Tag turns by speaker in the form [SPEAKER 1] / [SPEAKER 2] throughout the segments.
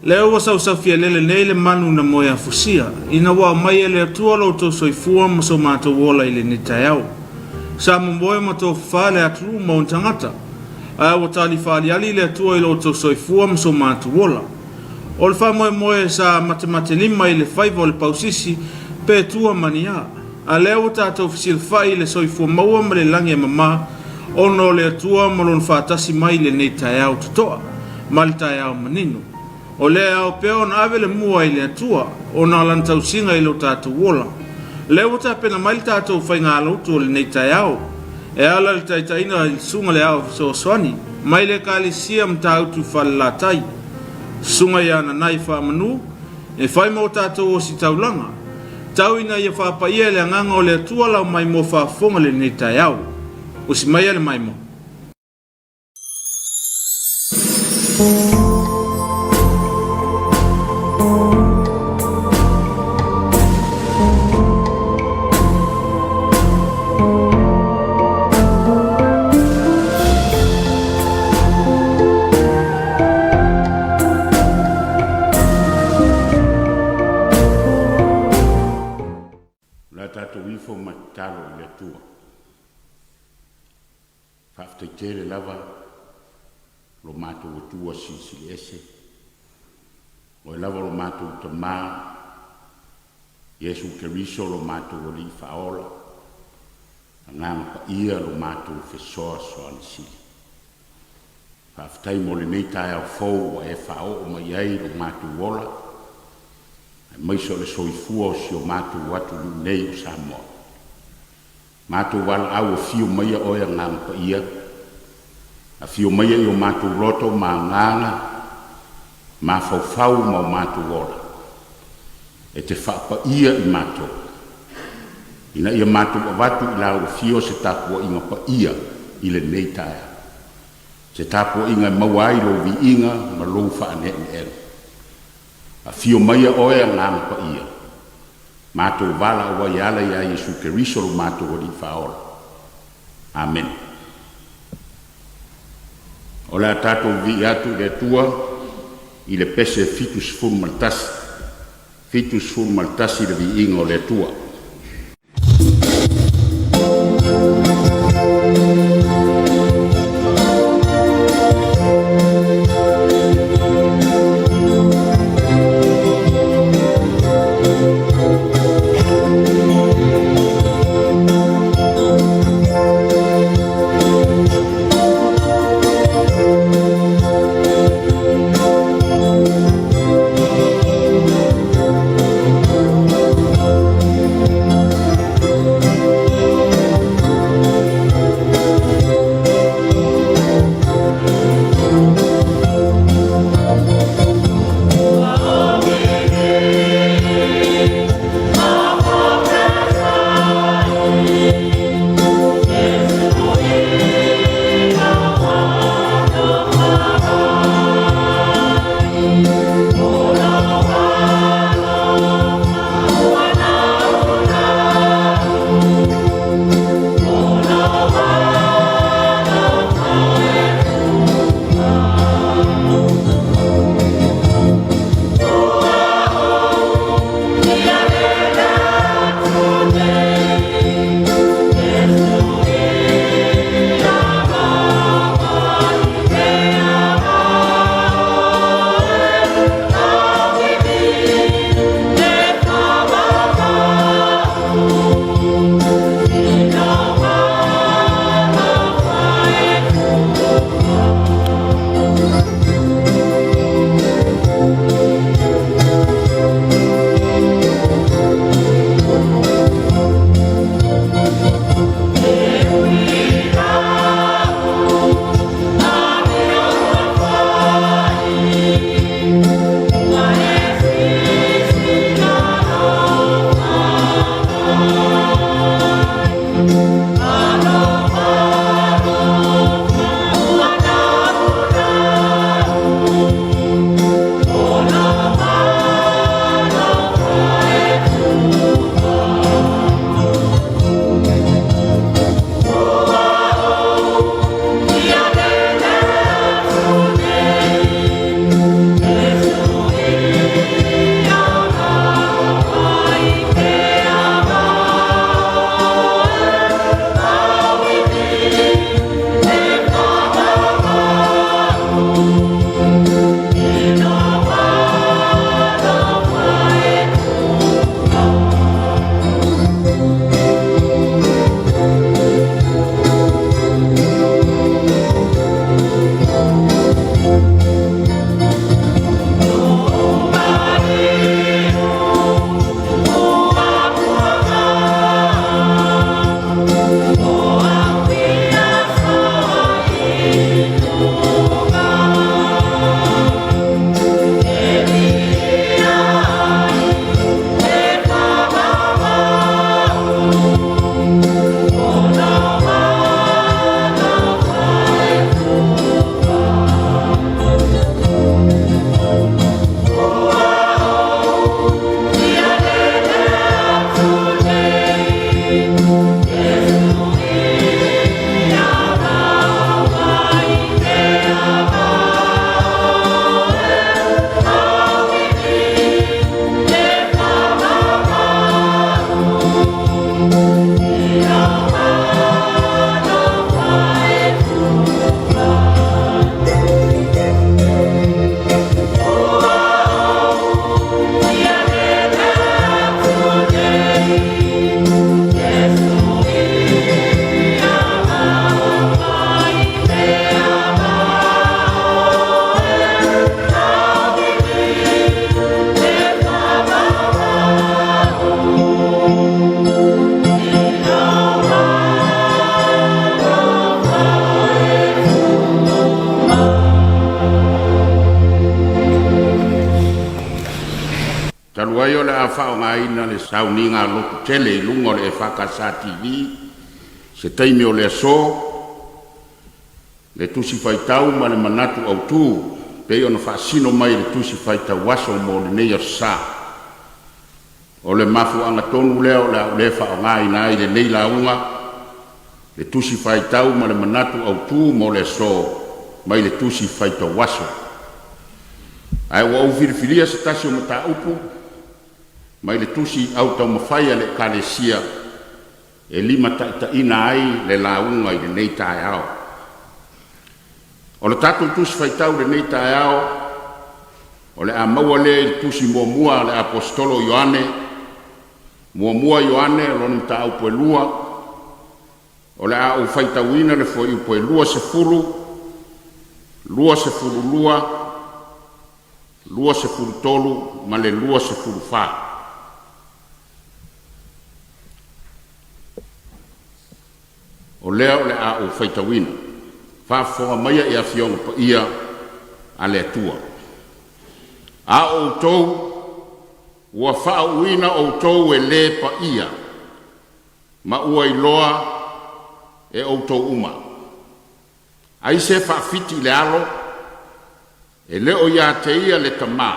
[SPEAKER 1] Lea ua sausaufialele nei le manu na moe afusia, ina ua aumai e le Atua lo outou soifua ma so matou ola i lenei taeao. Sa momoe ma tofafa le atunuu ma ona tagata, ae ua tali faaaliali le Atua i lo outou soifua ma so matou ola. O le faamoemoe sa matematelima i le faiva o le pausisi pe tua ma ni a. A lea ua tatou fesilafai i le soifua maua ma le lagi e mama ona o le Atua ma lona faatasi mai i lenei taeao totoa ma le taeao manino. O lea e ao pea ona ave le mua i le Atua ona o lana tausiga i lo tatou ola. Lea ua tapena mai le tatou faigalotu o lenei taeao e ala i le taitaiga i le Susuga le Ao Fesoasoani mai le Ekalesia Matautu Falelatai, Susuga ia Nanai Faamanu, e fai ma o tatou ositaulaga. Tau ina ia faapaia e le agaga o le Atua lau maimoa faafofoga i lenei taeao. Usi maia le maimoa.
[SPEAKER 2] O le a tatou ifo ma tatalo i le Atua. Faafetai tele lava lo matou Atua Silisili Ese, Oe lava lo matou Tamā, Iesu Keriso lo matou Alii Faaola, Agaga Paia lo matou Fesoasoani Sili. Faafetai mo lenei taeao fou ua e faaoo mai ai lo matou ola, aemaise o le soifua o si o matou atunuu nei o Samoa. Matou valaau, afio maia Oe Agaga Paia, afio maia i o matou loto ma agaga, mafaufau ma o matou ola, e te faapaia i matou, ina ia matou avatu i lau afio se tapuaiga paia i lenei taeao, se tapuaiga e maua ai lou viiga ma lou faaneeneega. Afio maia Oe Agaga Paia, matou valaau ai e ala ia Iesu Keriso lo matou Alii Faaola. Amene. O le a tatou vivii atu i le Atua i le pese 71, 71 le viiga o le Atua. Talu ai o le a faaaogaina le sauniga lotu tele i luga o le EFKS TV se taimi o le aso, le Tusi Faitau ma le Manatu Autu pei ona faasino mai i le Tusi Faitau Aso mo lenei Aso Sa. O le mafuaaga tonu lea o le a ou le faaaogaina ai i lenei lauga le Tusi Faitau ma le Manatu Autu mo le aso mai le Tusi Faitau Aso. Ae ua ou filifilia se tasi o mataupu mai le Tusi Au Taumafai a le Ekalesia e limataitaiina ai le lauga i lenei taeao. O le tatou Tusi Faitau i lenei taeao, o le a maua lea i le Tusi muamua a le Aposetolo o Ioane, 1 Ioane lona mataupu e 2, o le a ou faitauina le fuaiupu e 20, 22, 23 ma le 24. O lea o le a ou faitauina. Faafofoga maia i Afioga Paia a le Atua. A outou ua faauuina outou e le paia ma ua iloa e outou uma. Ai se faafiti i le alo, e le o ia te ia le tamā,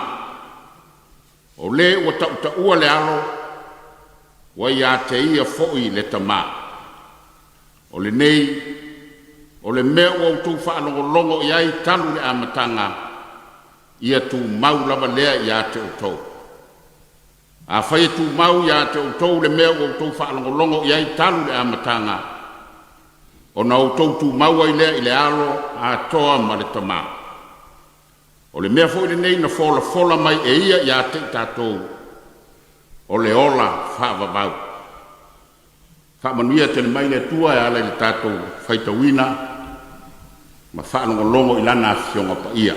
[SPEAKER 2] o le ua tautaua le alo, ua ia te ia foi le tamā. O lenei, o le mea ua outou faalogologo i ai talu le amataga, ia tumau lava lea ia te outou. Afai e tumau ia te outou le mea ua outou faalogologo i ai talu le amataga, ona outou tumau ai lea i le Alo atoa ma le Tamā. O le mea foi lenei na folafola mai e ia ia te i tatou, o le ola faavavau. Faamanuia tele mai le Atua e ala i le tatou faitauina ma faalogologo i Lana Afioga Paia.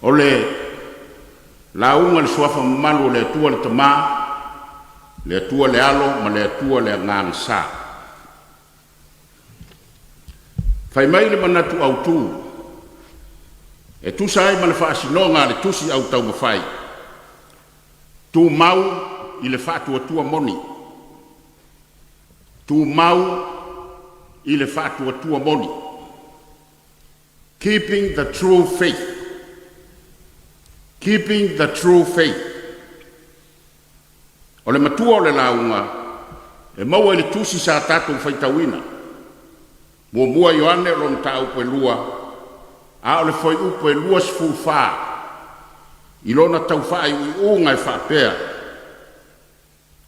[SPEAKER 2] O le lauga i le Suafa mamalu o le Atua le Tama, le Atua le Alo ma le Atua le Agaga Sa. Fai mai le manatu autu e tusa ai ma le faasinoga a le Tusi Au Taumafai, Tumau i le faatuatua moni. Tumau i le faatuatua moni. Keeping the true faith. Keeping the true faith. O le matua o le lauga e maua i le tusi sa tatou faitauina. 1 Ioane o lona mataupu e 2, a o le fuaiupu e 24 i lona tau faaiuiuga e faapea,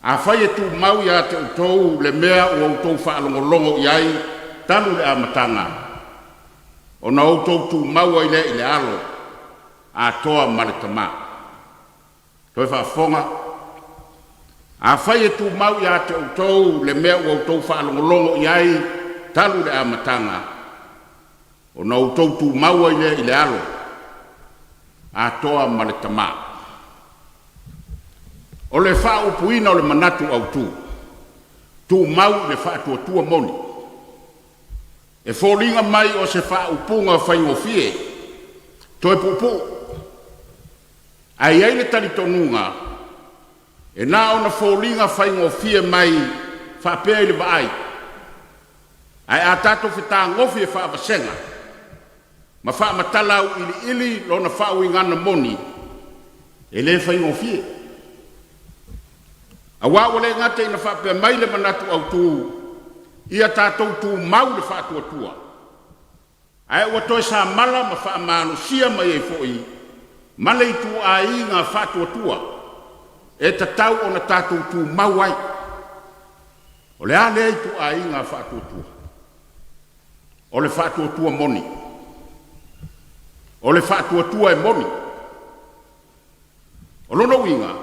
[SPEAKER 2] Afai e tumau ia te outou le mea ua outou faalogologo i ai talu le amataga, Ona outou tumau ai lea i le Alo atoa ma le Tama. Toe faafofoga, Afai e tumau ia te outou le mea ua outou faalogologo i ai talu le amataga, ona outou tumau ai lea i le Alo atoa ma le Tama. O le faaupuina o le manatu autu, tumau i le faatuatua moni. E foliga mai o se faaupuga faigofie, toe puupuu, ae i ai le talitonuga e na ona foliga faigofie mai faapea i le vaai, ae a tatou fetagofi e faavasega ma faamatala auiliili lona faauigaga moni, e le faigofie. Aua ua le gata ina faapea mai le manatu autu, ia tatou tumau le faatuatua, ae ua toe samala ma faamalosia mai ai foi ma le ituaiga faatuatua e tatau ona tatou tumau ai. O le a lea ituaiga faatuatua? O le faatuatua moni. O le faatuatua e moni. O lona uiga,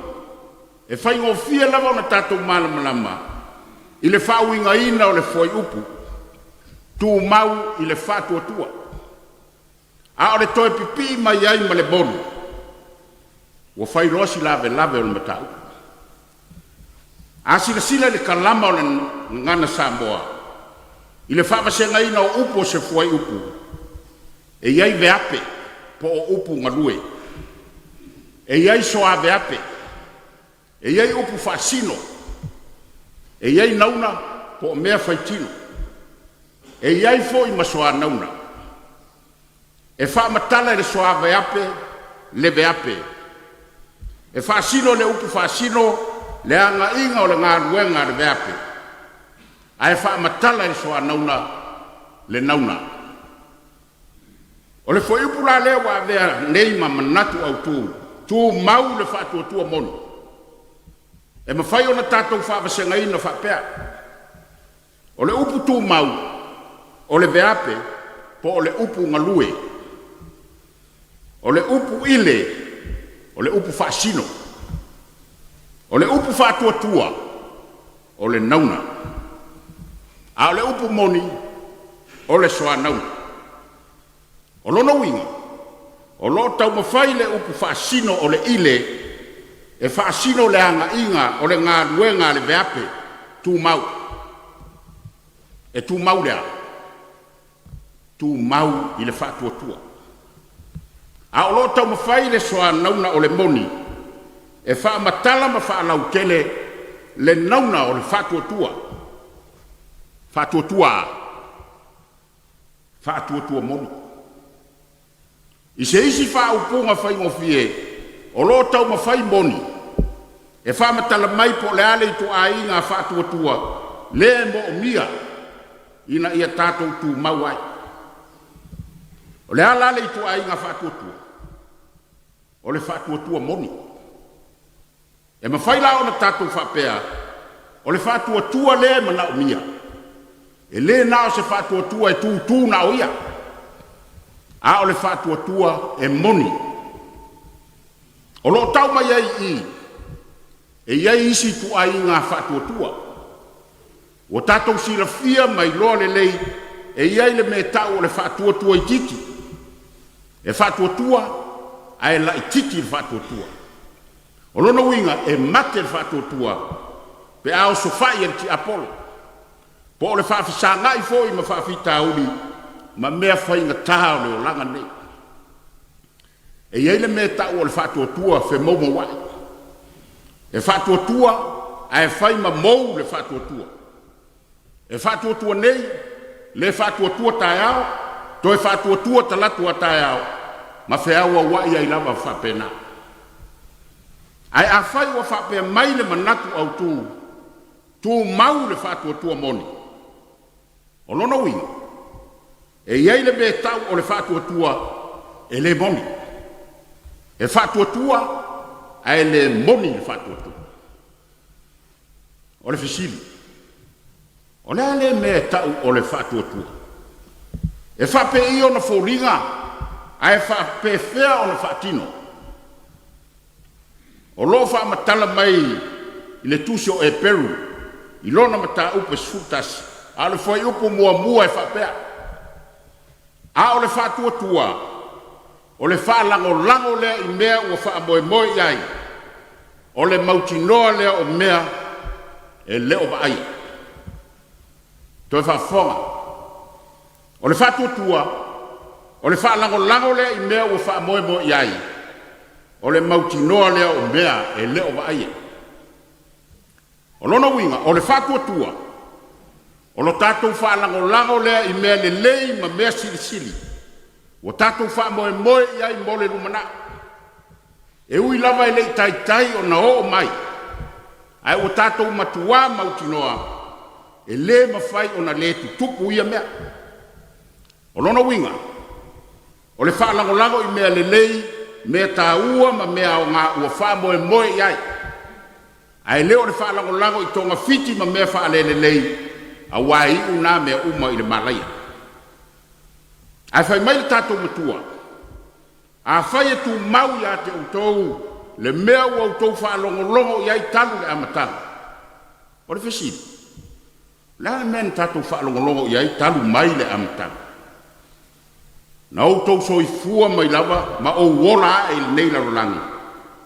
[SPEAKER 2] e faigofie lava ona tatou malamalama i le faauigaina o le fuaiupu tumau i le faatuatua, a o le toe pipii mai ai ma le moni, ua fai loa si lavelave o le mataupu. A silasila i le kalama o le Gagana Samoa i le faavasegaina o upu o se fuaiupu, E i ai veape po o upu galue. E i ai soaveape. E i ai upu faasino. E i ai nauna po o mea faitino. E i ai foi ma soanauna. E faamatala e le soaveape le veape. E faasino e le upu faasino le agaiga o le galuega a le veape, ae faamatala e le soanauna le nauna. O le fuaiupu la lea ua avea nei ma manatu autu, tumau le faatuatua moni. E mafai ona tatou faavasegaina faapea, o le upu tumau, o le veape po o le upu galue. O le upu ile, o le upu faasino. O le upu faatuatua, o le nauna. A o le upu moni, o le soanauna. O lona uiga, o lo o taumafai le upu faasino o le ile e faasino le agaiga o le galuega a le veape tumau. E tumau le a? Tumau i le faatuatua. A o lo o taumafai le soanauna o le moni e faamatala ma faalautele le nauna o le faatuatua. Faatuatua a? Faatuatua moni. I se isi faaupuga faigofie, o lo o taumafai moni e faamatala mai po o le a le ituaiga faatuatua lea e moomia ina ia tatou tumau ai. O le a la le ituaiga faatuatua? O le faatuatua moni. E mafai la ona tatou faapea, o le faatuatua lea e manaomia, e le na o se faatuatua e tutu na o ia, a o le faatuatua e moni. O lo o tau mai ai i i, e i ai isi ituaiga faatuatua. Ua tatou silafia ma iloa lelei e i ai le mea e ta'u o le faatuatua itiiti. E faatuatua ae laitiiti le faatuatua. O lona uiga e mate le faatuatua pe a osofa'i e le tiapolo, po o le faafesaga'i foi ma faafitauli ma mea faigata o le olaga nei. E i ai le mea e ta'u o le faatuatua femoumoua'i. E faatuatua ae fai ma mou le faatuatua. E faatuatua nei, le faatuatua taeao, toe faatuatua talaatu a taeao, ma feauaua'i ai lava faapena. Ae afai ua faapea mai le manatu autu, tumau le faatuatua moni, o lona uiga, E i ai le mea e tau o le faatuatua e le moni. E faatuatua ae le moni le faatuatua. O le fesili, o le a lea mea e tau o le faatuatua? E faapei ona foliga ae faapefea ona faatino? O lo o faamatala mai i le Tusi o Eperu i lona mataupu e 11, a o le fuaiupu muamua e faapea, A o le faatuatua, o le faalagolago lea i mea ua faamoemoe i ai, o le mautinoa lea o mea e le o vaaia. Toe faafofoga. O le faatuatua, o le faalagolago lea i mea ua faamoemoe i ai, o le mautinoa lea o mea e le o vaaia. O lona uiga, o le faatuatua, o lo tatou faalagolago lea i mea lelei ma mea silisili ua tatou faamoemoe i ai mo le lumanai. E ui lava e le i taitai ona oo mai, ae ua tatou matuā mautinoa e lē mafai ona lē tutupu ia mea. O lona uiga, o le faalagolago i mea lelei, mea taua ma mea aoga ua faamoemoe i ai, ae le o le faalagolago i togafiti ma mea faalelelei, auā e iu na mea uma i le malaia. Ae fai mai le tatou Matua, Afai e tumau ia te outou le mea ua outou faalogologo i ai talu le amataga. O le fesili, O le a le mea na tatou faalogologo i ai talu mai le amataga? Na outou soifua mai lava ma ou ola ae i lenei lalolagi,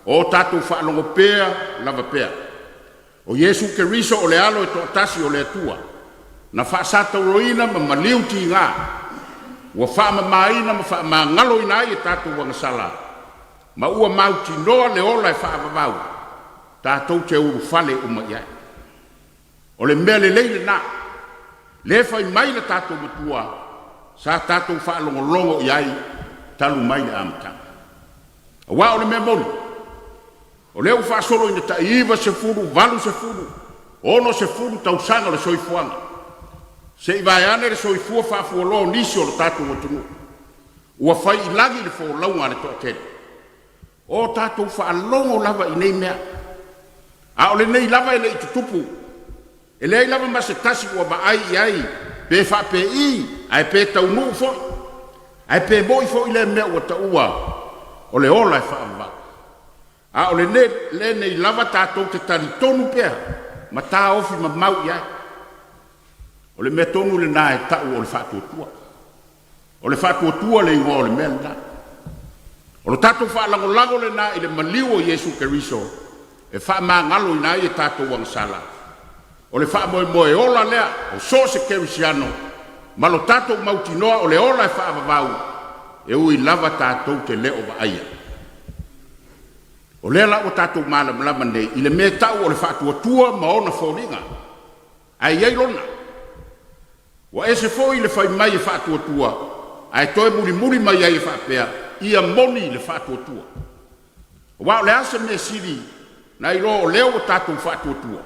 [SPEAKER 2] o tatou faalogo pea lava pea. O Iesu Keriso o le Alo e toatasi o le Atua, na faasatauroina ma maliu tiga, ua faamamaina ma faamagaloina ai e tatou agasala, ma ua mautinoa le ola e faavavau, tatou te ulufale uma i ai. O le mea lelei lena, lea e fai mai le tatou Matua, sa tatou faalogologo i ai talu mai le amataga. Aua o le mea moni, o lea ua faasolo ina tai 90, 80, 60 tausaga o le soifuaga, se i vaeane le soifua faafualoa o nisi o lo tatou atunuu, ua fai i lagi le folauga a le toatele. O tatou faalogo lava i nei mea, a o lenei lava e le i tutupu. E leai lava ma se tasi ua vaai i ai pe faapei ae pe taunuu foi, ae pe mo'i foi lea mea ua taua o le ola e faavavau. A o lenei lava tatou te talitonu pea ma taofi mamau i ai. O le mea tonu lena e ta'u o le faatuatua. O le faatuatua le igoa o le mea lena. O lo tatou faalagolago lena i le maliu o Iesu Keriso e faamagaloina ai e tatou agasala. O le faamoemoe ola lea o so o se kerisiano ma lo tatou mautinoa o le ola e faavavau, e ui lava tatou te le o vaaia. O lea la ua tatou malamalama nei i le mea e ta'u o le faatuatua ma ona foliga, ae i ai lona. Ua ese foi le fai mai e faatuatua, ae toe mulimuli mai ai e faapea, ia moni le faatuatua. Aua o le a se mea sili nai lo o lea ua tatou faatuatua?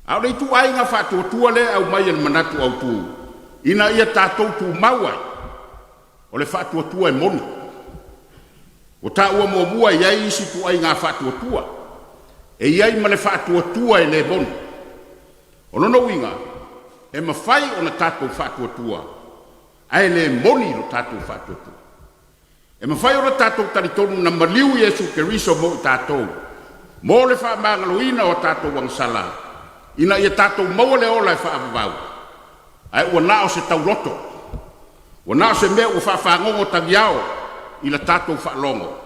[SPEAKER 2] A o le ituaiga faatuatua lea e aumai e le manatu autu, ina ia tatou tumau ai, o le faatuatua e moni. Ua taua muamua e i ai isi ituaiga faatuatua. E i ai ma le faatuatua e le moni. O lona uiga, e mafai ona tatou faatuatua, ae le moni lo tatou faatuatua. E mafai ona tatou talitonu na maliu Iesu Keriso mo i tatou, mo le faamagaloina o a tatou agasala, ina ia tatou maua le ola e faavavau, ae ua na o se tauloto, ua na o se mea ua faafagogo tagiao i la tatou faalogo,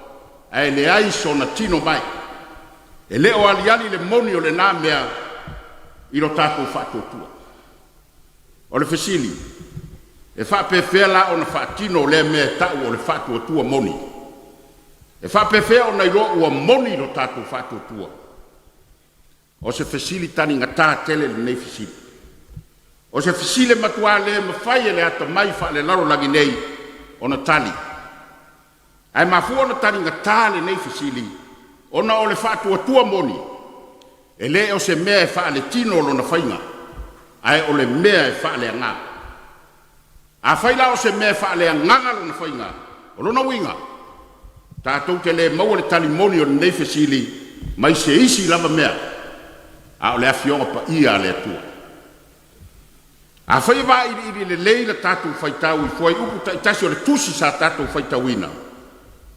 [SPEAKER 2] ae leai sona tino mai. E le o aliali le moni o lena mea i lo tatou faatuatua. O le fesili, e faapefea la ona faatino lea mea e ta'u o le faatuatua moni? E faapefea ona iloa ua moni lo tatou faatuatua? O se fesili taligatā tele lenei fesili. O se fesili e matuā le mafai e le atamai faalelalolagi nei ona tali. Ae mafua ona taligatā lenei fesili ona o le faatuatua moni e le o se mea e faaletino lona faiga, ae o le mea e faaleagaga. Afai la o se mea e faaleagaga lona faiga, o lona uiga, tatou te le maua le tali moni o lenei fesili mai se isi lava mea, a o le Afioga Paia a le Atua. Afai e vailiili lelei la tatou faitau i fuaiupu taitasi o le tusi sa tatou faitauina,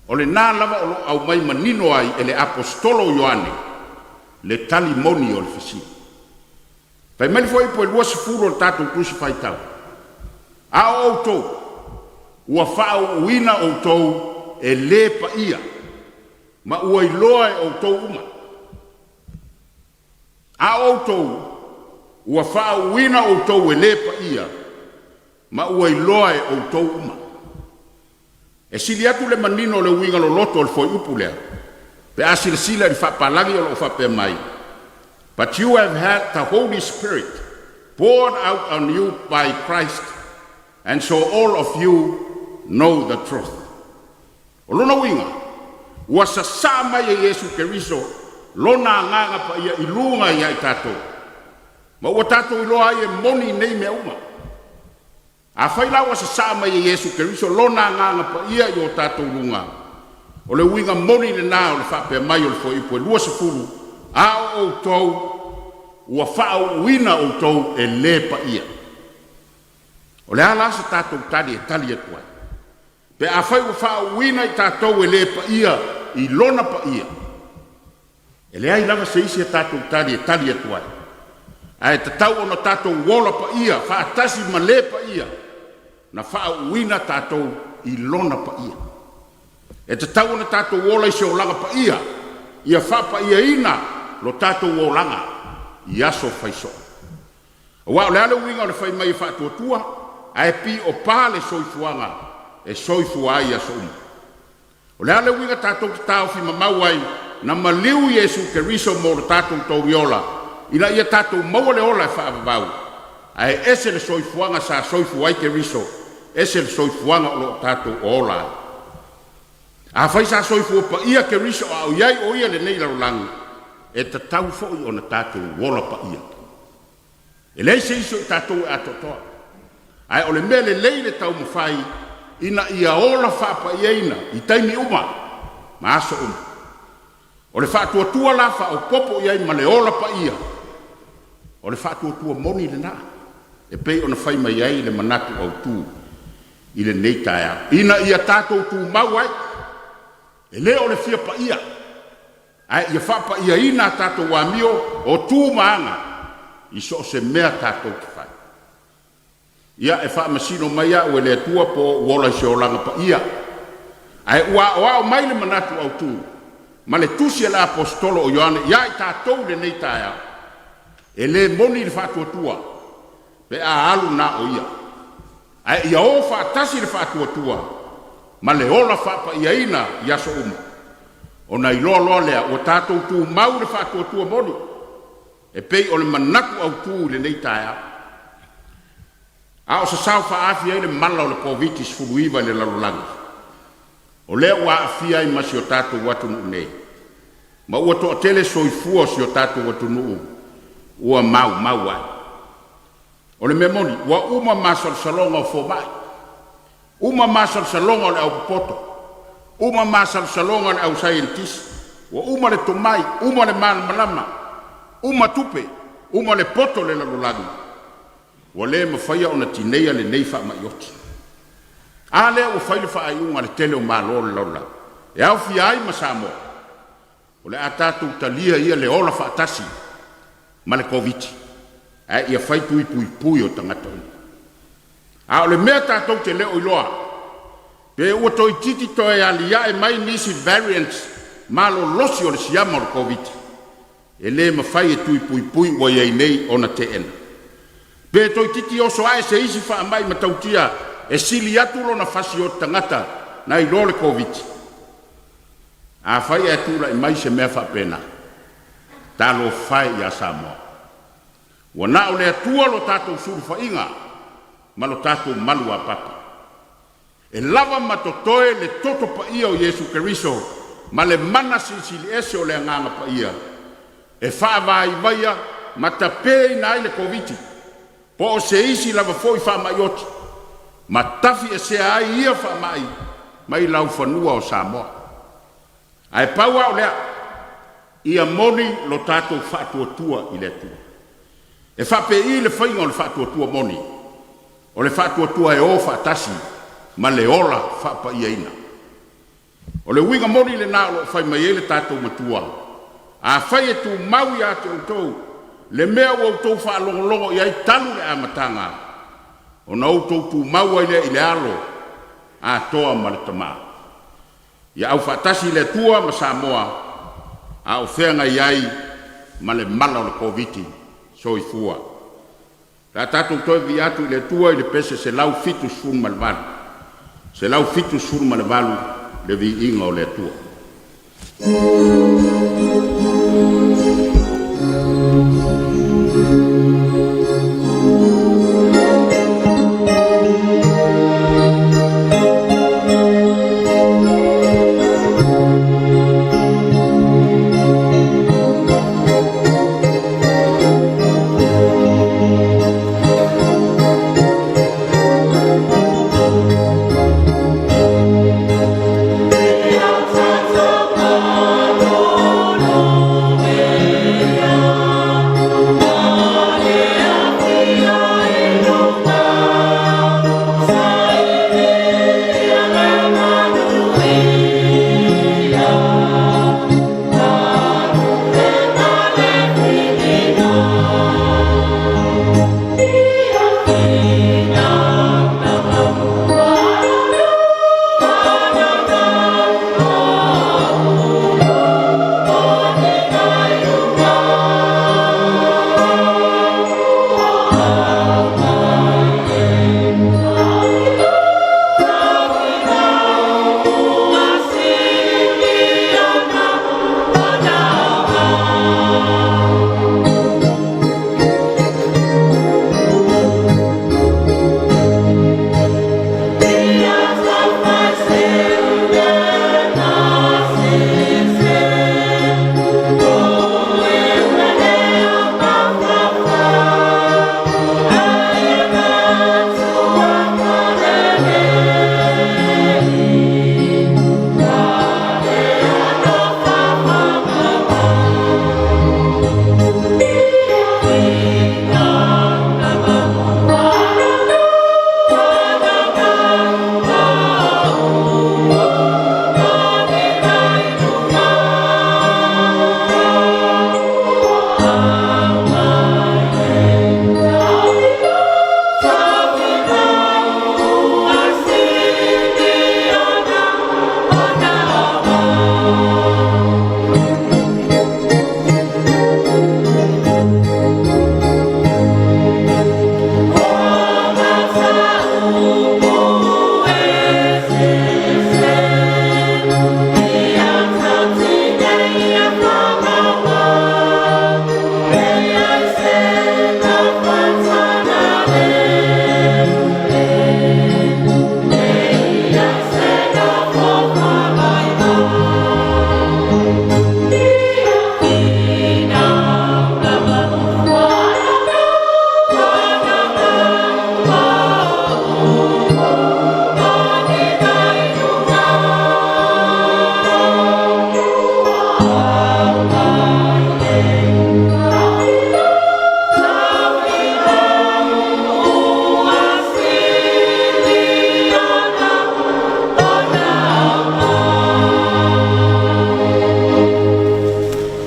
[SPEAKER 2] o lena lava o lo o aumai manino ai e le Aposetolo o Ioane le tali moni o le fesili. Fai mai le fuaiupu e 20 o le tatou tusi faitau, A o outou, ua faauuina outou e le paia, ma ua iloa e outou uma. A o outou, ua faauuina outou e le paia, ma ua iloa e outou uma. E sili atu le manino o le uiga loloto o le fuaiupu lea, pe a silasila i le faapalagi o lo o faapea mai, But you have had the Holy Spirit poured out on you by Christ, and so all of you know the truth. O lona uiga, ua sasaa mai e Iesu Keriso Lona Agaga Paia i luga ia i tatou, ma ua tatou iloa ai e moni nei mea uma. Afai la ua sasaa mai e Iesu Keriso Lona Agaga Paia i o tatou luga, o le uiga moni lena o le faapea mai o le fuaiupu e 20, A o outou, ua faauuina outou e le paia. O le a la se tatou tali e tali atu ai? Pe afai ua faauuina i tatou e le paia i Lona paia, e leai lava se isi a tatou tali e tali atu ai, ae tatau ona tatou ola paia faatasi ma le paia na faauuina tatou i Lona paia. E tatau ona tatou ola i se olaga paia, ia faapaiaina lo tatou olaga i aso faisoo. Aua o le a le uiga o le fai mai e faatuatua ae piopa le soifuaga e soifua ai i aso uma? O le a le uiga tatou te taofi mamau ai na maliu Iesu Keriso mo lo tatou tauliola ina ia tatou maua le ola e faavavau, ae ese le soifuaga sa soifua ai Keriso, ese le soifuaga o lo o tatou ola ai? Afai sa soifua paia Keriso a o i ai o ia i lenei lalolagi, e tatau foi ona tatou ola paia. E leai se isi o i tatou e atoatoa, ae o le mea lelei le taumafai ina ia ola faapaiaina i taimi uma ma aso uma. O le faatuatua la faaopoopo i ai ma le ola paia, o le faatuatua moni lena e pei ona fai mai ai le manatu autu i lenei taeao, ina ia tatou tumau ai, e le o le fia paia, ae ia faapaiaina a tatou amio o tu ma aga i so o se mea tatou te fai. Ia, e faamasino mai au e le Atua po o ou ola i se olaga paia, ae ua aoao mai le manatu autu ma le tusi a le Aposetolo o Ioane iā i tatou i lenei taeao, e le moni le faatuatua pe a alu na o ia, ae ia o faatasi le faatuatua ma le ola faapaiaina i aso uma, ona iloa loa lea ua tatou tumau i le faatuatua moni e pei o le manatu autu i lenei taeao. A o sasao faaafi ai le mala o le Koviti-19 i le lalolagi, o lea ua aafia ai ma si o tatou atunuu nei, ma ua toatele soifua o si o tatou atunuu ua maumau ai. O le mea moni, ua uma masalosaloga o fomai, uma masalosaloga o le aupopoto, uma masalosaloga o le ausaienitisi, ua uma le tomai, uma le malamalama, uma tupe, uma le poto o le lalolagi, ua le mafaia ona tineia lenei faamai oti. A lea ua fai le faaiuga a le tele o Malo o le lalolagi, e aofia ai ma Samoa, o le a tatou talia ia le ola faatasi ma le Koviti, ae ia fai tui puipui o tagata uma. A o le mea tatou te le o iloa, pe ua toeitiiti toe aliae mai nisi variants malolosi o le siama o le Koviti, e le mafai e tui puipui ua i ai nei ona teena. Pe toeitiiti oso ae se isi faamai matautia e sili atu lona fasioti tagata nai lo le Koviti. Afai ae tulai mai se mea faapena, talofa e ia Samoa. Ua na o le Atua lo tatou sulufaiga ma lo tatou malu apapa. E lava ma totoe le toto paia o Iesu Keriso ma le mana silisili ese o le Agaga Paia e faavaivaia ma tapeina ai le Koviti po o se isi lava foi faamai oti, ma tafiesea ai ia faamai mai laufanua o Samoa. Ae pau lava o lea, ia moni lo tatou faatuatua i le Atua. E faapei le faiga o le faatuatua moni? O le faatuatua e o faatasi ma le ola faapaiaina. O le uiga moni lena o lo o fai mai ai le tatou Matua, Afai e tumau ia te outou le mea ua outou faalogologo i ai talu le amataga, ona outou tumau ai lea i le Alo atoa ma le Tama. Ia aufaatasi le Atua ma Samoa a o feagai ai ma le mala o le Koviti. Soifua. O le a tatou toe viia atu i le Atua i le pese 178, 178 le viiga o le Atua.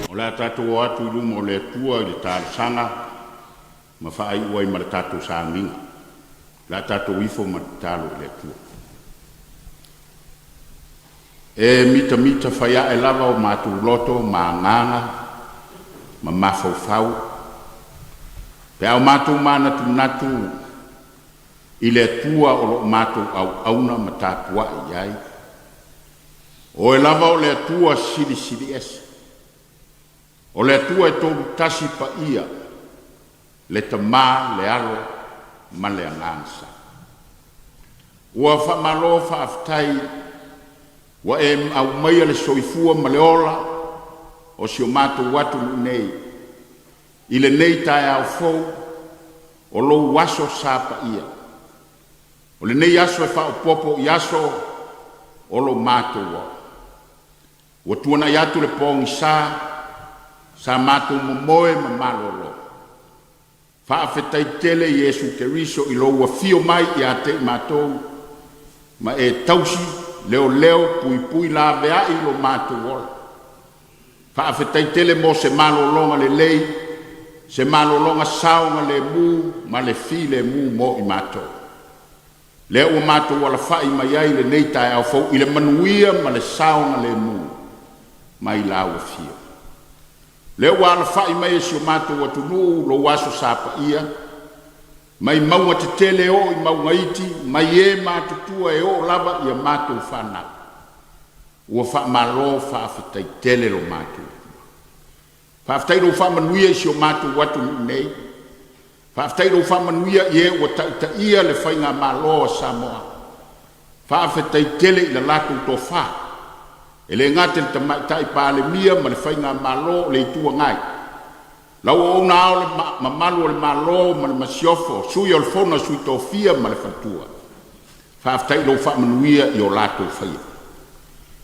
[SPEAKER 2] O le a tatou o atu i luma o le Atua i le talosaga ma faaiu ai ma le tatou sauniga. O le a tatou ifo ma tatalo i le Atua. E mitamita faiae lava o matou loto ma agaga ma mafaufau pe a o matou manatunatu i le Atua o lo o matou auauna ma tapuai i ai. O Oe lava o le Atua Silisili Ese, o le Atua e Tolutasi Paia, le Tama, le Alo ma le Agaga Sa. Ua faamalo faafetai ua e aumaia le soifua ma le ola o si o matou atunuu nei i lenei taeao fou o lou aso sa paia. O lenei aso e faaopoopo i aso o lo matou ola. Ua tuanai atu le pogisa sa matou momoe ma malolo. Faafetai tele Iesu Keriso i lou afio mai ia te i matou ma e tausi, leoleo, puipui laveai lo matou ola. Faafetai tele mo se malologa lelei, se malologa saogalemu ma le filemu mo i matou. Lea ua matou alafai mai ai i lenei taeao fou i le manuia ma le saogalemu mai lau afio. Lea ua alafai mai e si o matou atunuu lou Aso Sa paia, mai mauga tetele e oo i mauga iti, mai e matutua e oo lava ia matou fanau. Ua faamalo faafetai tele lo matou Atua. Faafetai i lou faamanuia i si o matou atunuu nei. Faafetai i lou faamanuia i e ua taitaia le faigamalo a Samoa. Faafetai tele i le latou tofa, e le gata i le Tamaitai Palemia ma le faigamalo o le Itu Agai, lau Auauna Ao le Mamalu o le Malo ma le Masiofo, Sui o le Fono a Sui Tofia ma le Faletua. Faafetai i lou faamanuia i o latou faiva.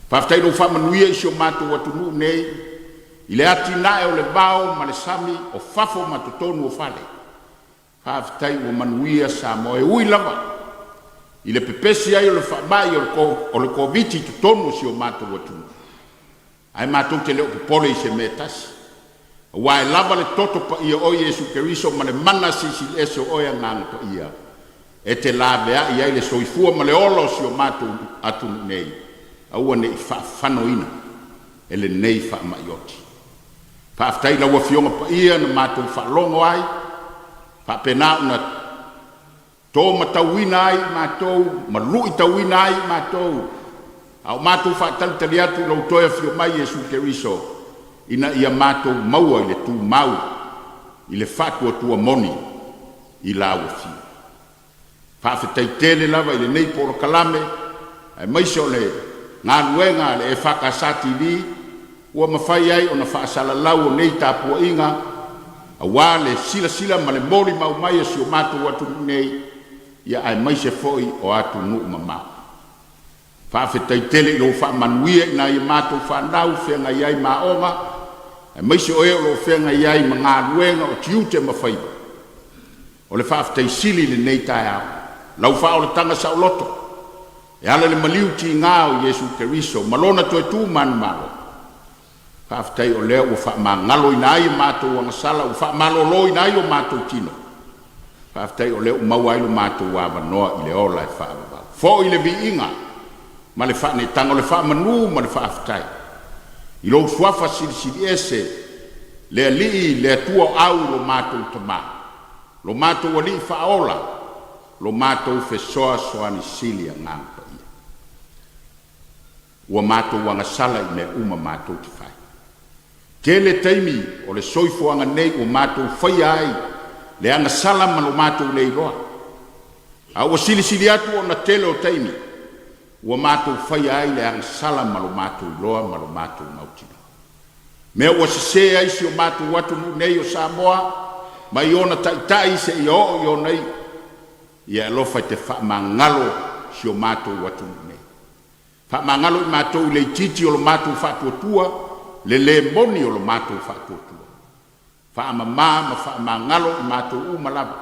[SPEAKER 2] Faafetai i lou faamanuia i si o matou atunuu nei, i le atinae o le vao ma le sami, o fafo ma totonu o fale. Faafetai ua manuia Samoa e ui lava i le pepesi ai o le faamai o le Koviti i totonu o si o matou atunuu, ae matou te le o popole i se mea e tasi, aua e lava le toto paia o Iesu Keriso ma le mana silisili ese o oe Agaga Paia e te laveai ai le soifua ma le ola o si o matou atunuu nei, aua ne i faafanoina e lenei faamai oti. Faafetai i lau Afioga Paia na matou faalogo ai, faapena ona to matauina ai i matou ma luitauina ai i matou, a o matou faatalitali atu i lou toe afio mai Iesu Keriso, ina ia matou maua i le tumau i le faatuatua moni i lau afio. Faafetai tele lava i lenei polokalame aemaise o le galuega a le EFKS TV ua mafai ai ona faasalalau o nei tapuaiga aua le silasila ma le molimau mai a si o matou atunuu nei, ia aemaise foi o atunuu mamao. Faafetai tele i lou faamanuia i nai a matou fanau feagai ai ma aoga, aemaise o e o lo o feagai ai ma galuega o tiute ma faiva. O le faafetai sili i lenei taeao, lau faaolataga saoloto, e ala i le maliu tiga o Iesu Keriso ma Lona toe tu manumalo. Faafetai o lea ua faamagaloina ai a matou agasala, ua faamaloloina ai o matou tino. Faafetai o lea ua maua ai lo matou avanoa i le ola e faavavau. Foi le viiga ma le faaneetaga, o le faamanu ma le faafetai i lou Suafa Silisili Ese, le Alii, le Atua o Au, lo matou Tama, lo matou Alii Faaola, lo matou Fesoasoani Sili Agaga Paia. Ua matou agasala i mea uma matou te fai. Tele taimi o le soifuaga nei ua matou faia ai le agasala ma lo matou le iloa. A ua silisili atu ona tele o taimi ua matou faia ai le agasala ma lo matou iloa ma lo matou mautinoa. Mea ua sese ai si o matou atunuu nei o Samoa mai ona taitai seia oo i ona iu. Ia e alofa i te faamagalo si o matou atunuu nei. Faamagalo i matou i le itiiti o lo matou faatuatua, le lē moni o lo matou faatuatua. Faamama ma faamagalo i matou uma lava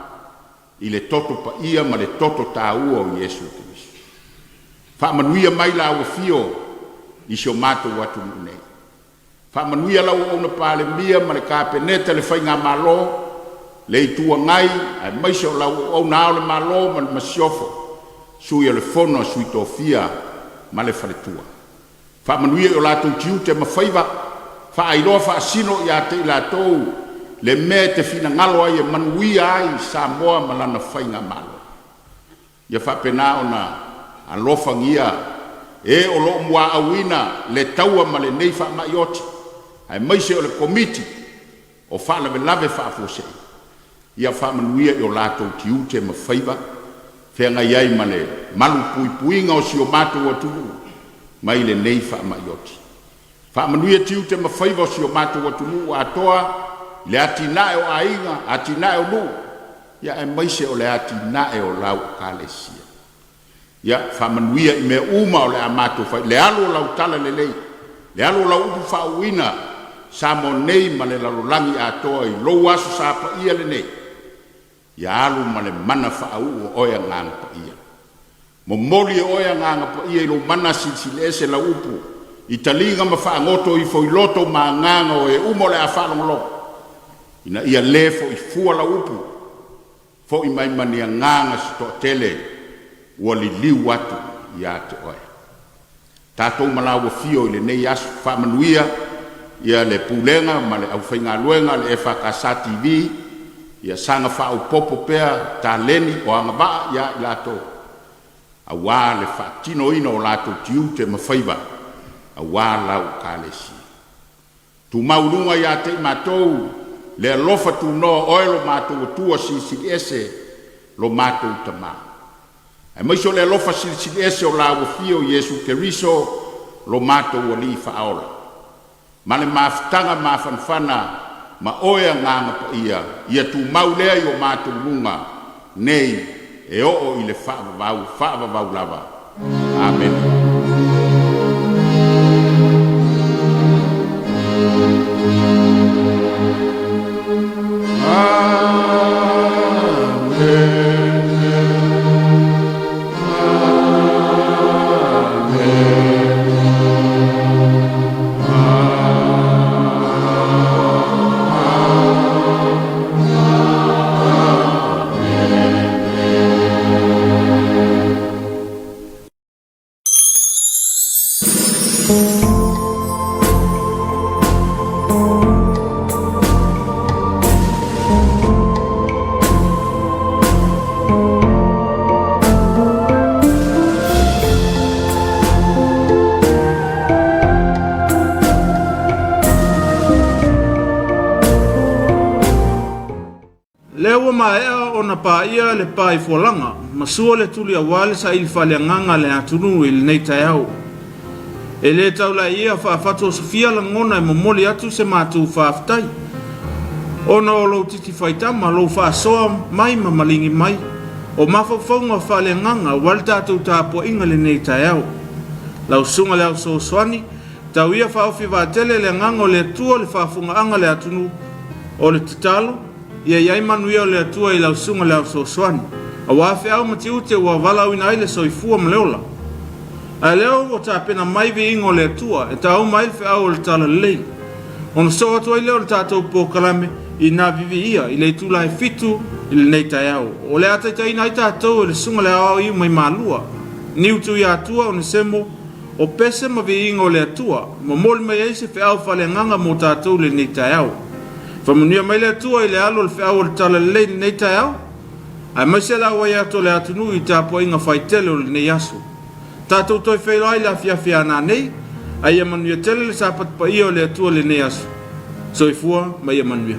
[SPEAKER 2] i le toto paia ma le toto taua o Iesu Keriso. Faamanuia mai lau afio i si o matou atunuu nei. Faamanuia lau auauna Palemia ma le Kapeneta, le Faigamalo, le Itu Agai, aemaise o lau auauna Ao o le Malo ma le Masiofo, Sui o le Fono a Sui Tofia ma le Faletua. Faamanuia i o latou tiute ma faiva, faailoa faasino ia te i latou le mea e te finagalo ai e manuia ai Samoa ma lana Faigamalo. Ia faapena ona alofagia e o lo o muaauina le taua ma lenei faamai oti, aemaise o le Komiti o Faalavelave Faafuasei. Ia faamanuia i o latou tiute ma faiva, feagai ai ma le malupuipuiga o si o matou atunuu mai lenei faamai oti. Faamanuia tiute ma faiva o si o matou atunuu atoa i le atinae o aiga, atinae o nuu, ia aemaise o le atinae o lau Ekalesia. Ia faamanuia i mea uma o le a matou fai, le alu o lau tala lelei, le alu o lau upu faauuina Samoa nei ma le lalolagi atoa i lou Aso Sa paia lenei. Ia alu ma le mana faauu o Oe Agaga Paia. Momoli e Oe Agaga Paia i Lou mana silisili ese lau upu i taliga ma faagoto ifo i loto ma agaga o e uma o le a faalogologo, ina ia lē fo'i fua lau upu, fo'i mai ma ni agaga se toatele ua liliu atu iā te Oe. Tatou ma laua fio i lenei aso, faamanuia ia le pulega ma le aufaigaluega le EFKS TV, ia saga faaopoopo pea taleni o agavaa ia i latou, auā le faatinoina o latou tiute ma faiva auā lau Ekalesia. Tumau i luga iā te i matou le alofa tunoa o Oe lo matou Atua Silisili Ese, lo matou Tamā. Aemaise o le alofa silisili ese o Lau Afio Iesu Keriso lo matou Alii Faaola, ma le mafutaga mafanafana ma Oe Agaga Paia, ia tumau lea i o matou luga nei e oo i le faavavau faavavau lava. Amene.
[SPEAKER 1] Lea ua maea ona paia le pa i fualaga ma sua le tuli aua le saili faaleagaga a le atunuu i lenei taeao. E le tau laia faafatuosofia lagona e momoli atu se matou faafetai ona o lou titi faitama, lou faasoa mai ma maligi mai o mafaufauga faaleagaga aua le tatou tapuaiga i lenei taeao. Lau Susuga i le Ao Fesoasoani, tau ia faaofi vaatele le agaga o le Atua le faafofogaaga a le atunuu. O le tatalo, ia i ai manuia o le Atua i lau Susuga i le Ao Fesoasoani, aua feau ma tiute ua valaauina ai le soifua ma le ola. A lea ua tapena mai viiga o le Atua e tauma ai le feau o le Talalelei. Ona sosoo atu ai lea o le tatou polokalame i nā viviia i le itula e 7 i lenei taeao. O le a taitaiina ai tatou e le Susuga i le Aoao Iu mai Malua, Niu Tuiatua Onesemo, o pese ma viiga o le Atua, momoli mai ai se feau faaleagaga mo tatou i lenei taeao. Faamanuia mai le Atua i le alo o le feau o le Talalelei i lenei taeao, aemaise le auai atu o le atunuu i tapuaiga faitele o lenei aso. Tatou toe feiloai i le afiafi a nanei, a ia manuia tele le Sapati paia o le Atua i lenei aso. Soifua ma ia manuia.